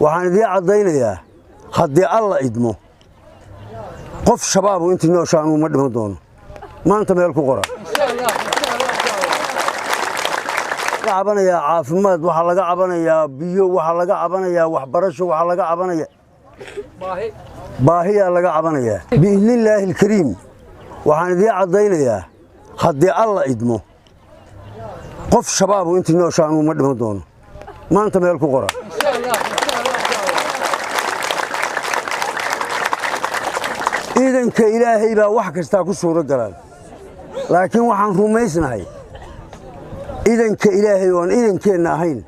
Waxaan idiin caddaynayaa, haddii Alla idmo, qof Shabaabu intii noosha anuu ma dhiman doono. Maanta meel ku qora. Laga cabanayaa caafimaad, waxaa laga cabanayaa biyo, waxaa laga cabanayaa waxbarasho, waxaa laga cabanaya baahiyaa laga cabanayaa. Biidnillaahi alkariim, waxaan idiin caddaynayaa, haddii Alla idmo, qof Shabaabu intii noosha anuu ma dhiman doono. Maanta meel ku qora. Ciidanka Ilaahay baa wax kastaa ku suuro galaan, laakiin waxaan rumaysnahay idanka Ilaahay oon idankeenna ahayn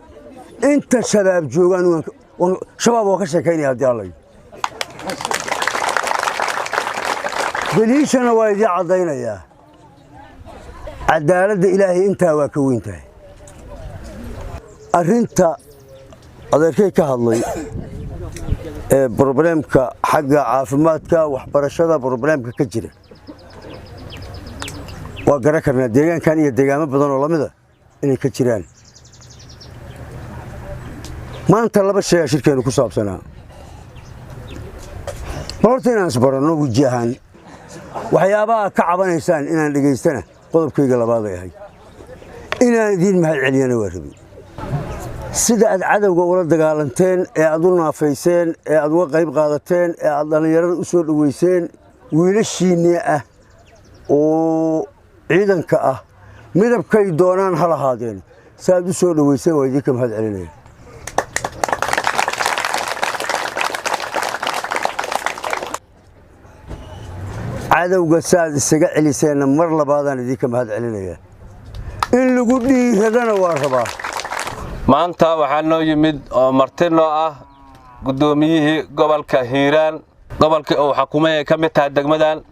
inta Shabaab joogaan Shabaab waa ka sheekaynaya. Haddii Alla daliishana waa idiin caddaynayaa, caddaaladda Ilaahay intaa waa ka weyn tahay. Arrinta adeerkay ka hadlay ee problemka xagga caafimaadka, waxbarashada, problemka ka jira waa garan karnaa, deegaankan iyo deegaamo badan oo lamida inay ka jiraan. Maanta laba shay aa shirkeenu ku saabsanaa. Bal horta inaan isbaranno weji ahaan, waxyaabaha ka cabanaysaan inaan dhegaystana qodobkayga labaaday ahay. Inaan idiin mahad celiyana waa rabay sida aad cadowga ula dagaalanteen ee aad u naafayseen ee aad uga qayb qaadateen ee aad dhallinyarada u soo dhoweyseen, wiilashiinnii ah oo ciidanka ah, midabkay doonaan ha lahaadeen, si aad u soo dhoweyseen waa idinka mahad celinaya. Cadowga saaad isaga celiseenna mar labaadaan idinka mahad celinaya. In lagu dhiiradana waa rabaa. Maanta waxaa noo yimid oo marti noo ah guddoomiyihii gobolka Hiiraan, gobolkii uu xukumay ay ka mid tahay degmadan.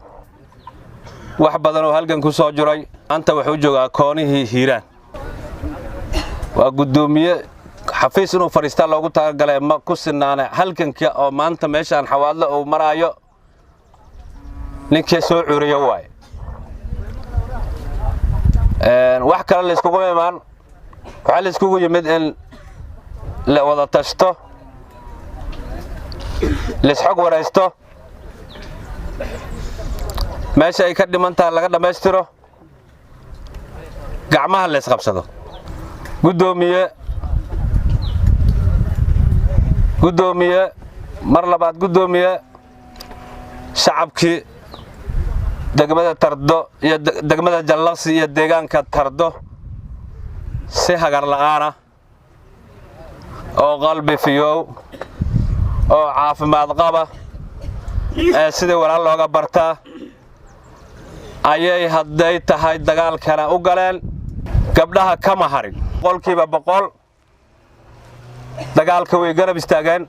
Wax badan oo halgan ku soo jiray, maanta wuxuu joogaa koonihii Hiiraan. Waa guddoomiye xafiis inuu fadhiistaa loogu talagalay ma ku sinaana halganka oo maanta meeshaan Xawaadle uu maraayo ninkii soo curiyo waaye. Wax kale layskugu imaan, waxaa layskugu yimid in la wada tashto, laisxog waraysto, meesha ay ka dhiman tahay laga dhammaystiro, gacmaha laysqabsado. Guddoomiye, guddoomiye, mar labaad guddoomiye, shacabkii degmada Tardo iyo degmada Jallaqsi iyo deegaanka Tardo si hagar la'aana oo qalbi fiyow oo caafimaad qaba ee sidii walaal looga bartaa ayay hadday tahay dagaalkana u galeen. Gabdhaha kama harin, 100% dagaalka way garab istaageen.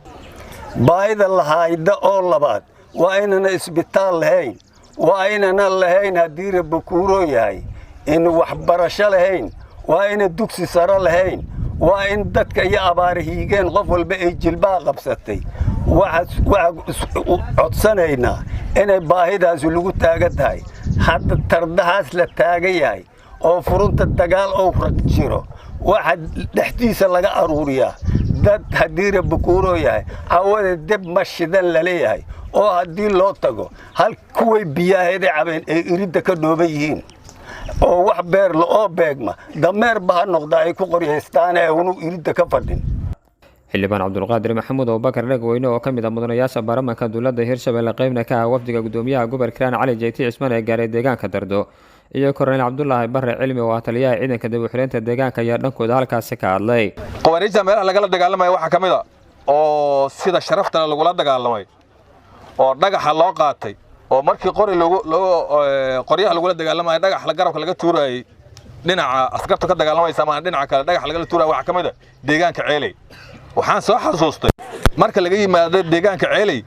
Baahida lahayda oo labaad waa inana isbitaal lahayn, waa inana lahayn haddii Rabakuuro yahay in waxbarasho lahayn, waa ina dugsi sare lahayn, waa in dadka iyo abaara hiigeen, qof walba ay jilbaha qabsatay. Waxaa codsanaynaa inay baahidaasi lagu taagan tahay. Hadda Tardahaas la taagan yahay oo furunta dagaal ou rag jiro, waxa dhexdiisa laga aruuriyaa dad haddii Rabakuuro yahay cawada deb ma shidan laleeyahay, oo haddii loo tago hal kuway biyaaheeday cabeen ay iridda ka dhooban yihiin, oo wax beerla oo beegma dameerba ha noqda ay ku qoryaystaane unu iridda ka fadhin. Xildhibaan Cabdulqaadir Maxamuud Abubakar Dhegweyne oo ka mid ah mudanayaasha baarlamaanka dowladda Hirshabelle, qeybna ka ah wafdiga gudoomiyaha gobolka Hiiraan Cali Jeyti Cismaan ee gaaray deegaanka Dardo, iyo Korneyl Cabdulaahi Bare Cilmi oo ah taliyaha ciidanka dib u xireynta deegaanka ayaa dhankooda halkaasi ka hadlay. Qawaariijta meelaha lagala dagaalamaya waxaa ka mid a oo sida sharaftana lagula dagaalamay oo dhagaxa loo qaatay, oo markii qori qoryaha lagula dagaalamaya dhagax garabka laga tuurayay, dhinaca askartu ka dagaalamaysa ama dhinaca kale dhagax lagala tuuraya, waxaa ka mid a deegaanka Ceeley. Waxaan soo xasuustay marka laga yimaado deegaanka Ceeley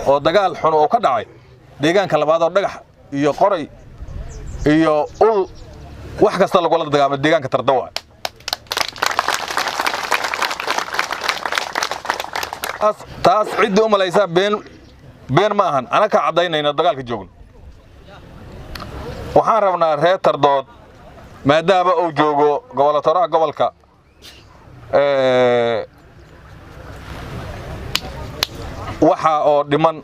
oo dagaal xun oo ka dhacay, deegaanka labaad oo dhagax iyo qoray iyo ul wax kasta lagula dagaalamay deegaanka Tardawa. Taas ciddii u malaysaa been been ma ahan, anakaa caddaynayna dagaalka joogno. Waxaan rabnaa reer Tardood, maadaama uu joogo gobolatoraha gobolka Waxa oo dhiman,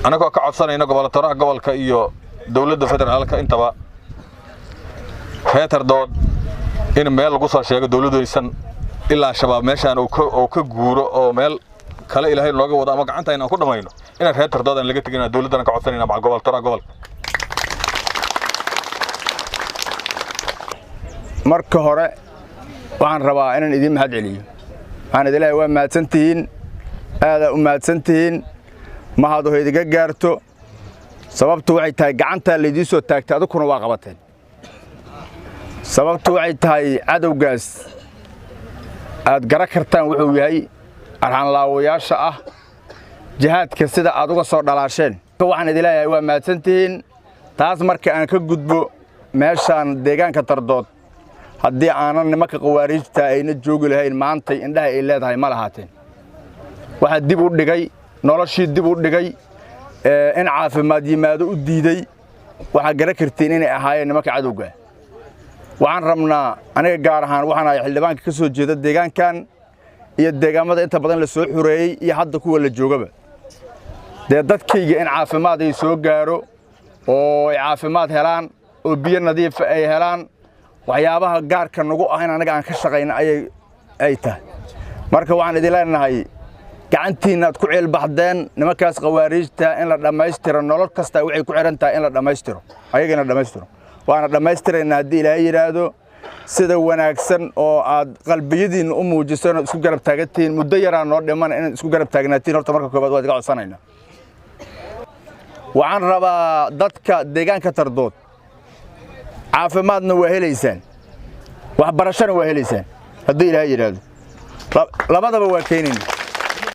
annagoo ka codsanayna gobolatoraha gobolka iyo dowladda federaalka intaba, reer Tardood in meel lagu soo sheego dowladdu aysan ilaa Shabaab meeshaan uu ka guuro oo meel kale Ilaahay nooga wado ama gacanta inaan ku dhamayno, inaan reer Tardood aan laga tegin, dowladdana ka codsanayna macal gobolatoraha gobolka. Marka hore waxaan rabaa inaan idiin mahad celiyo. Waxaan idin leeyahay waa mahadsantihiin, aadaa u mahadsantihiin, mahad oo idiga gaarto. Sababtu waxay tahay gacantaa laydiin soo taagtay, adugkuna waa qabateen. Sababtu waxay tahay cadowgaas aad gara kartaan wuxuu yahay arxanlaawayaasha ah, jihaadka sida aad uga soo dhalaasheen. Waxaan idin leeyahay waa mahadsantihiin. Taas marka aan ka gudbo, meeshaan deegaanka Tardood haddii aanan nimanka khawaariijta ayna joogi lahayn, maantay indhaha ay leedahay ma lahaateen. Waxaa dib u dhigay noloshii, dib u dhigay in caafimaad yimaado u diiday, waxaa garan kartiin inay ahaayeen nimanka cadowga. Waxaan rabnaa aniga gaar ahaan, waxaan ahay xildhibaanka ka soo jeeda deegaankan iyo deegaamada inta badan la soo xureeyey iyo hadda kuwa la joogaba, dee dadkayga in caafimaad ay soo gaaro oo ay caafimaad helaan oo biyo nadiifa ay helaan. Waxyaabaha gaarka nagu ah in anaga aan ka shaqayna ayay ay tahay. Marka waxaan idin leenahay gacantiinna aad ku ciilbaxdeen nimankaas khawaariijta in la dhammaystiro. Nolol kasta waxay ku xidhan tahay in la dhammaystiro ayaga, in la dhammaystiro. Waana dhammaystiraynaa haddii Ilaahay yidhaahdo. Sida wanaagsan oo aad qalbiyadiinna u muujiso inaad isku garab taagantihiin, muddo yaraa noo dhiman, inaad isku garab taagnaatiin horta marka koobaad waa idiga codsanaynaa. Waxaan rabaa dadka deegaanka Tardood, caafimaadna waa helaysaan, waxbarashona waa helaysaan haddii Ilaahay yidhaahdo. Labadaba waa keenayna.